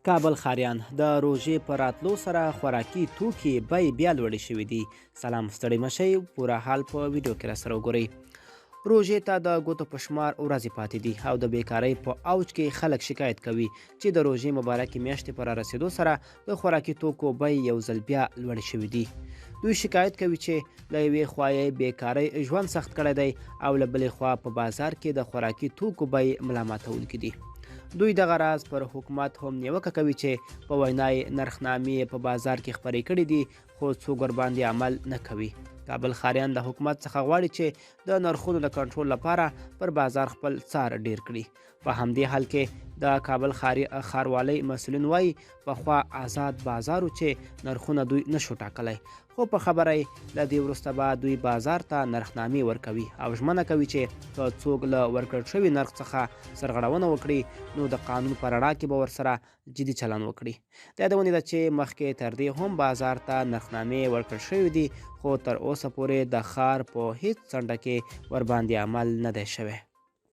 کابل ښاریان د روژې په راتلو سره خوراکي توکي بیې بیا لوړې شوې دي. سلام، ستړي مه شئ، پوره حال په ویډیو کې راسره وګورئ. روژې ته د ګوتو په شمار ورځې پاتې دي او د بیکارۍ په اوج کې خلک شکایت کوي چې د روژې مبارکې میاشتې په رارسېدو سره د خوراکي توکو بیې یو ځل بیا لوړې شوې دي. دوی شکایت کوي چې له یوې خوا یې بیکارۍ ژوند سخت کړی دی او له بلې خوا په بازار کې د خوراکي توکو بیې ملا ماتوونکې دي. دوی دغه راز پر حکومت هم نیوکه کوي چې په وینا یې نرخنامې یې په بازار کې خپرې کړې دي، خو څوک ورباندې عمل نه کوي. کابل ښاریان له حکومت څخه غواړي چې د نرخونو د کنټرول لپاره پر بازار خپل څار ډیر کړي. په همدې حال کې د کابل ښاروالۍ مسؤلین وایي، پخوا ازاد بازار و چې نرخونه دوی نشو ټاکلی، خو په خبره یې له دې وروسته به دوی بازار ته نرخنامې ورکوي او ژمنه کوي چې که څوک له ورکړل شوي نرخ څخه سرغړونه وکړي، نو د قانون په رڼا کې به ورسره جدي چلن وکړي. د یادونې ده چې مخکې تر دې هم بازار ته نرخنامې ورکړل شوې دي، خو تر اوسه پورې د ښار په هیڅ څنډه کې ورباندې عمل نه دی شوی.